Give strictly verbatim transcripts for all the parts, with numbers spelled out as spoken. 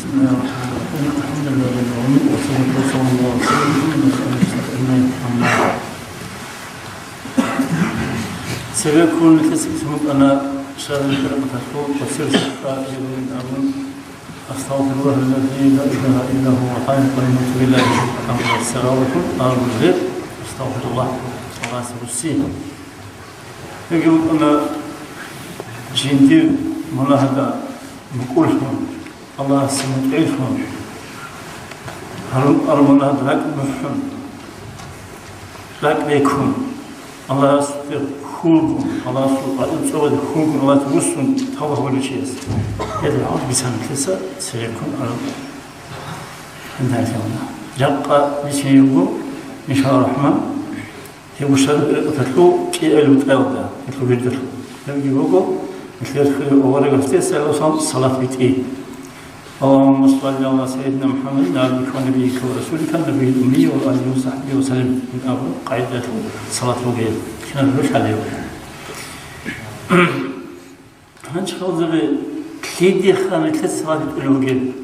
بسم الله الرحمن الرحيم. الحمد لله رب العالمين. والصلاة والسلام على رسول الله محمد وعلى آله وصحبه أجمعين. أما بعد. Цебеккун нилъеца бицун букӀана шагьарил тӀарикъаталъул къосир сахӀат абун: أستغفر الله الذي لا إله إلا هو الحي القيوم وأتوب إليه. Амма сираллаху абулеб, أستغفر الله, Аллагьасе русси. Гьебги букӀана жиндир мунагьалда мукӀурлъун, Аллагьасе мутӀигӀлъун, гьарун-, гьарун мунагьалда ракӀ бухӀун, ракӀ бекун, Аллагьасде хьулгун, Аллагьасул гӀадамал цӀобазе хьулгун, Аллагьасде руссун тавба гьабулев чияс. Гьеб гӀадамал бицана нилъеца цебеккун араб гьанже. Жакъа бицин йиго, иншаллагьу рахӀман, гьеб шагьарил тӀарикъаталъул кӀиабилеб бутӀаялда, гьелъул вирдалъул. Гьебги буго, нилъер хирияв аварагасде салам-салам, салат битӀи. اللهم صل على سيدنا محمد عبدك ونبيك ورسولك النبي الأمي وعلى آله وصحبه وسلم. Ин абун къагӀидалъул салат бугеб, кинаб рухӀалев. Гьанже халзаби лъидеха нилъеца салат битӀулеб бугеб?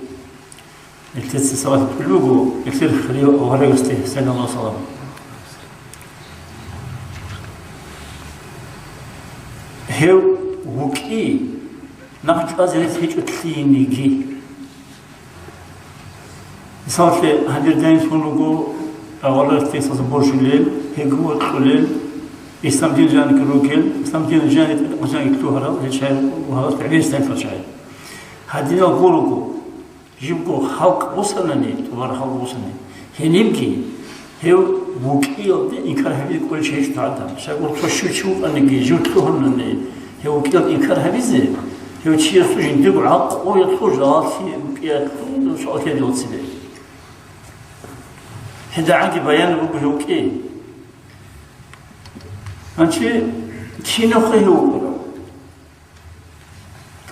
Нилъеца салат битӀулеб буго нилъер хирияв аварагасде, саллаллагьу гӀалайгьи ва саллам. Гьев вукӀи, нахъ чӀвазе рес гьечӀо лъиениги. Мисаллъи, гьадир дайинлъун руго аварагасде боржулел, гьебги вокьулел, ислам дин жаниб ругел, ислам дин жаниб тӀадекъ жанги лъугьарал, гьел чагӀи гьалас гӀемерисеб чагӀи. Гьадинал гуро руго, жибго халкъ босанани, тӀубараб халкъ босани, гьенибги гьев вукӀиялде инкар гьабизе кӀолев чи гьечӀо гьадин. Щайгур цо щив чи вукӀаниги, жив лъугьанани, гьев вукӀиялде инкар гьабизе, гьев чиясул жиндирго гӀакълуялъул, жалалъи рукӀиялъул суал кьезе цебе. ГьедигӀанги баян буго гьев вукӀи. Гьанже кинавха гьев вукӀарав?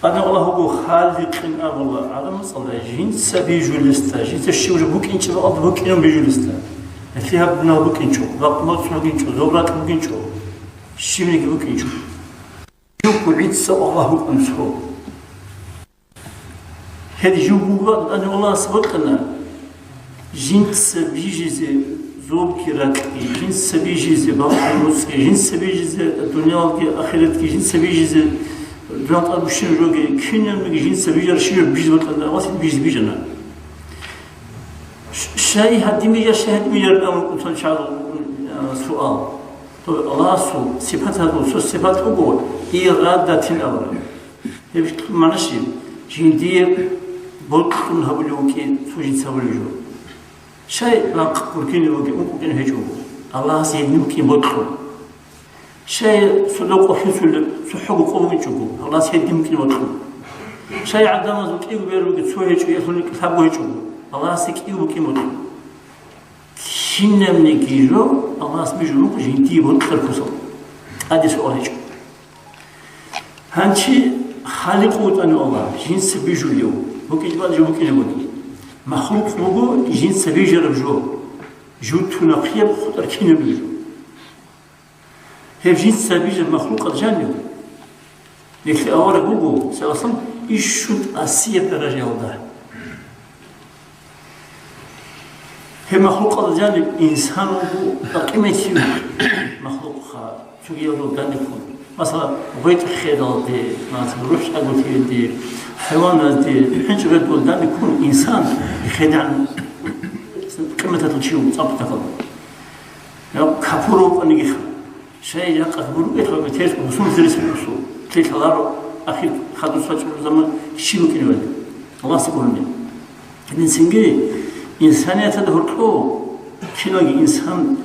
ТӀадегӀан Аллагь вуго Халикъин абула гӀадамазда, жинца бижулесда, жинца щиб жо букӀинчӀеб бакӀалда букӀинабун бижулесда. Гьелъие гьаб дуниял букӀинчӀо, бакъ моцӀ бугинчӀо, зоб-ракь бугинчӀо, щибниги букӀинчӀо. Живго гӀиса Аллагь вукӀун цо. Гьедин живго вукӀарав ТӀадегӀан Аллагьас бокьана жинца бижизе зобги ракьги, жинца бижизе бакъги моцӀги, жинца бижизе дуниялги ахиратги, жинца бижизе дуниял тӀад бищунеб жоги, кинабниги жинца бижараб щибаб бижизе бокьана, Аллагьас бижизе бижана. Щ-, щай гьадин бижарищ, щай гьадин бижарищ абун рукӀун чӀараб, а, суал. Аллагьасул сипатазул цо сипат буго, ирадатин абураб. Гьеб магӀна щиб? Жиндие бокьун гьабулев вукӀин цо жинца гьабулеб жо. Щай ракъ гуркинаб бугеб, ункъ букӀинаб гьечӀого, Аллагьас гьедин букӀин бокьун? Щай цо дов къо лъуцулеб, цохӀого къо бугинчӀого, Аллагьас гьедин букӀин бокьун? Щай гӀадамазул кӀиго бер бугеб, цо гьечӀо, ясулел кӀиго лъабго гьечӀого, Аллагьасде кӀиго букӀин бокьун? Кинабниги жо Аллагьас бижун буго жиндие бокьараб кусалда. ТӀаде суал гьечӀо. Гьанже Халикъ вукӀана Аллагь, жинца бижулев, букӀинчӀеб бакӀалда жо букӀинабуни. Махлукъ буго жинца бижараб жо, жутун нахъе хутӀараб кинабниги жо. Гьеб жинца бижараб махлукъат жанив? Нилъер авараг вуго, саллаллагьу гӀалайгьи ва саллам, ишшун тӀасияб даражаялда. Гьеб махлукъат жанив инсан вуго, къиматив махлукъха, цогиялда данде ккун. Масала, гъветӀ хиралде, масала, рухӀ тӀагутиялде, хӀайваналде, хӀинчӀ гъветӀ данде ккун инсан хиралъ къиматалъул чи вуго цӀакъ бутӀакъалда. Я капур вукӀаниги ха. Щай жакъа гьабураб бетӀер гьесул гьусул рес босун? Лъелъаларо ахир хадус вачӀараб заман щиб букӀинебали? Аллагьасда гурони. Гьединцинги инсанияталда гьоркьоб киналги инсан,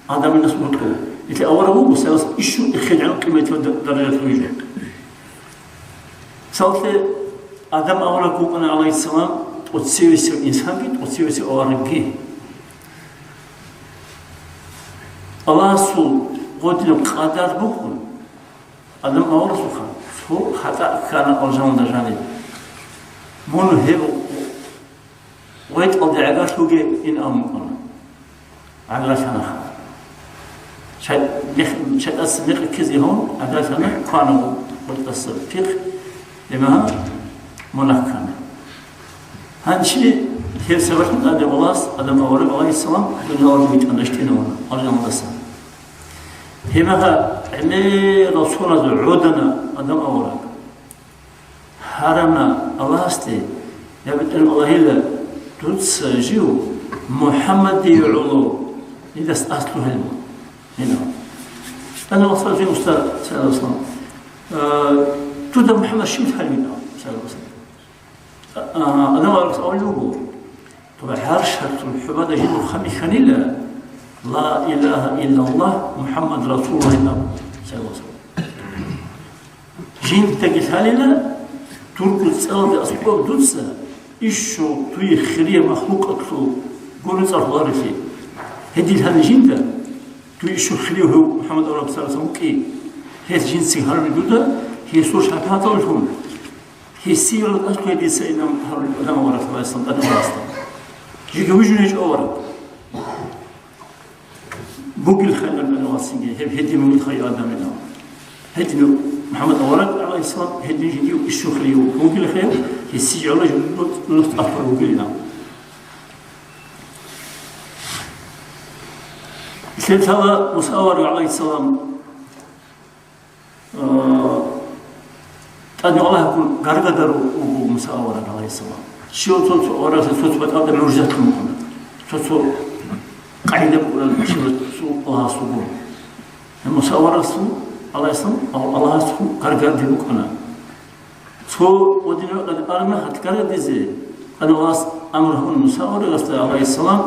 Адамил наслу гьоркьоб. Нилъер авараг вуго, саллаллагьу гӀалайгьи ва саллам, ишшун эхедегӀан къиматияв даражалъул вижун. Мисаллъи, Адам авараг вукӀана, гӀалайгьиссалам, тӀоцевесев инсанги, тӀоцевесев аварагги. Аллагьасул гъодинаб къадар букӀун, Адам аварагасухъан цо хатӀа ккана алжаналда жаниб. Мун гьеб гъветӀалде гӀагарлъуге ин абун букӀана. ГӀагарлъана. Чай-, мех-, чайдаса мекъи ккезе гьун, гӀагарлъана, квана гъветӀаса пихъ, гьеб мехалъ мунагь ккана. Гьанчи гьеб сабаблъун тӀаде Аллагьас Адам авараг, гӀалайгьиссалам, дунялалде витӀана, щтӀинавана алжаналдаса. Гьеб мехалъ гӀемерал соналъ гӀодана Адам авараг. Гьарана Аллагьасде: «Я БетӀергьан Аллагьила, дуца жив МухӀаммадие гӀоло дидаса тӀаса лъугьинин». Гьина. Адам авараг, саллаллагьу гӀалайгьи ва саллам, э, дуда МухӀаммад щив лъалеб? Саллаллагьу гӀалайгьи ва саллам. А, Адам аварагас абулеб буго: «Доб гӀаршалъул хӀубада жиндир хъа бихьанила, ла илагьа иллаллагь, МухӀаммад расулуллагь», – абун. Жиндаги лъалила, дурго цӀалде аскӀоб дуца, ишо дуе хирияб махлукъалъул гурони цӀалъуларелъи. Гьедин лъани жинда, дуе ишо хирияв гьев МухӀаммад авараг, саллаллагьу гӀалайгьи ва саллам, вукӀи. Гьес жинцаги гьарулеб дуда, гьесул шапагӀаталъун. Гьесие гӀоло тӀаса лъугье дица, ин абун гьарулеб Адам аварагас, гӀалайгьиссалам, тӀаде Аллагьасда. Жеги вижун гьечӀо авараг. Бугелха, ин абун, Аллагьасинги, гьеб гьедин бугелха, я Адам, ин абун. Гьедин МухӀаммад авараг, гӀалайгьиссалам, гьедин жеги ишо хирияв бугелха, гьесие гӀоло жиндир тӀаса лъугьарав вугилин абун. Нилъеда лъала Муса авараг, гӀалайгьиссалам, Э, тӀаде Аллагьгун гаргадулев вуго Муса авараг, гӀалайгьиссалам. Щивав цо-цо аварагасда цо-цо батӀалда мугӀжизат букӀана. Цо-цо къагӀида букӀана, щивав цо Аллагьас вуго. Муса аварагасул, гӀалайгьиссалам, Ал-, Аллагьасгун гаргадулев вукӀана. Цо гьединав векъад араб мехалъ гаргадизе, тӀаде Аллагьас амру гьабуна Муса аварагасда, гӀалайгьиссалам: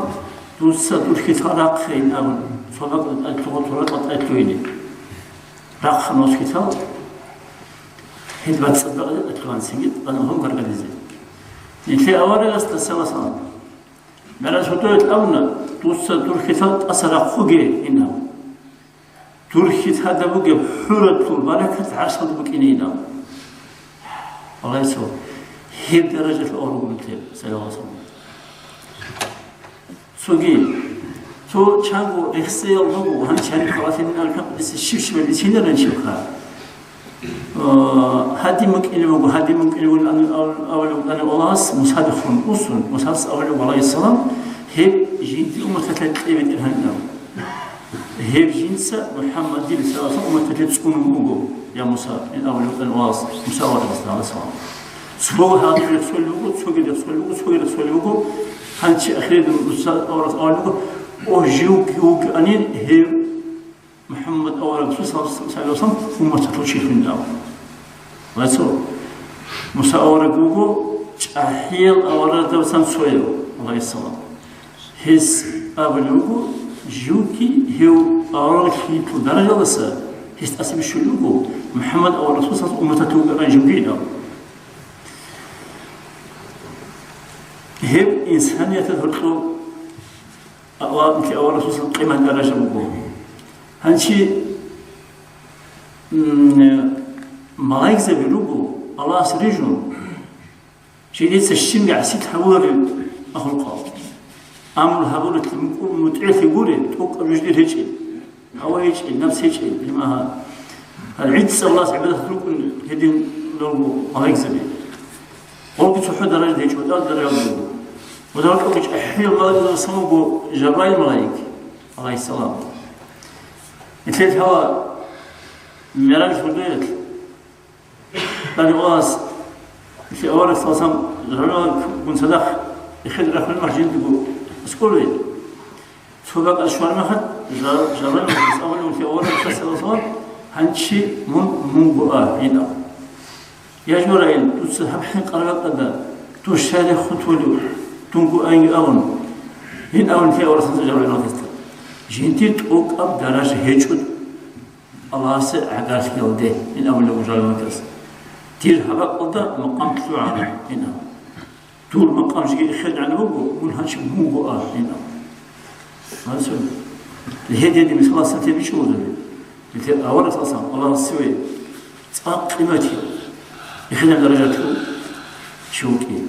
«Дуца дур хьитал рахъе», – ин абун, цо бакӀалда тӀаде лъугьа-, цо ракьалда тӀаде лъугьине. Рахъана гьес хьитал, гьел бацӀцӀад бакӀалда тӀаде лъугьана цинги тӀаде гьев гаргадизе. Нилъер аварагасда, саллаллагьу гӀалайгьи ва саллам, МигӀраж гьудоялъ абуна: «Дуца дур хьитал тӀаса рахъуге», – ин абун. Дур хьиталда бугеб хӀуралъул баракат гӀаршалда букӀине, ин абун. Аллагьасул гьеб даражалъ авараг вуго нилъер, саллаллагьу гӀалайгьи ва саллам. Цоги, цо чанго рехсеял руго, гьанчи гьаниб халатинин алхӀамдиса щив-щивали бицинаран чивха. Э, гьадин букӀине буго, гьадин букӀине буго, ан-, ан-, авараг вукӀана Аллагьас Мусадехун усун, Мусаца абулеб, гӀалайгьиссалам, гьеб жиндир умматалъе кье БетӀергьанин. Гьеб жинца МухӀаммадил, саллаллагьу гӀалайгьи ва саллам, умматалъе цӀунун буго, я Муса, ин абулеб вукӀана Аллагьас Муса аварагасда, гӀалайгьиссалам. Цо гьадин рехсолеб буго, цоги рехсолеб буго, цоги рехсолеб буго. Гьанчи ахиралда Муса аварагас абулеб буго: «О, живги вукӀанин гьев МухӀаммад авараг, саллаллагьу гӀалайгьи ва саллам, умматалъул чилъин», – абун. Гьанже Муса авараг вуго чӀахӀиял аварагасдасан цояв, гӀалайгьиссалам. Гьес абулеб буго, живги гьев авараг лъиялъул даражалдаса гьес тӀаса бищулеб буго, МухӀаммад авараг, саллаллагьу гӀалайгьи ва саллам, умматалъул вукӀаран живги, ин абун. Гьеб инсанияталъул гьоркьоб Аллагьасул аварагасул къимат даража буго. Гьанчи, м, малаикзаби руго Аллагьас рижун, жидеца щибги гӀасилъи гьабуларел махлукъал. Амру гьабуралъе мутӀигӀлъи гуре, тӀокӀаб жужде гьечӀел. Гьава гьечӀел, напс гьечӀел, имагьа. Гьал гӀицӀаб Аллагьас гӀибадат рукӀун гьедин руго малаикзаби. Гъолги цохӀо даража гьечӀо, тӀад даража буго. Ва гьоркьоб чӀахӀиял малаикзабаздасан вуго Жабраил малаик, гӀалайгьиссалам. Нилъер лъала МигӀраж гьудоялъ. Гьанже Аллагьас, нилъер авараг, саллаллагьу гӀалайгьи ва саллам, Жабраилгун цадахъ эхеде рахунеб мехалъ жиндирго аскӀове. Цо бакӀалде щвараб мехалъ, Жа-, Жабраил малаикас абуна нилъер аварагасда, саллаллагьу гӀалайгьи ва саллам: «Гьанчи мун мунго а», – ин абун. «Я Жабраил, дуца гьаб хӀинкъараб бакӀалда дов щай рехун толев, дунго айги», – абун. Гьин абун нилъер аварагас Жабраил малаикасда. Жиндир тӀокӀаб даража гьечӀо Аллагьасе гӀагарлъиялде, ин абулеб Жабраил малаикас. Дир гьаб бакӀалда макъам лъугӀана, ин абун. Дур макъам жеги эхедегӀан буго, мун гьанчи мунго а, ин абун. Гьанже гьединаб мисалалъ гьеб бичӀчӀуларо. Нилъер авараг, саллаллагьу гӀалайгьи ва саллам, Аллагьас цеве цӀакъ къиматияв, эхедаб даражалъул чи вукӀин.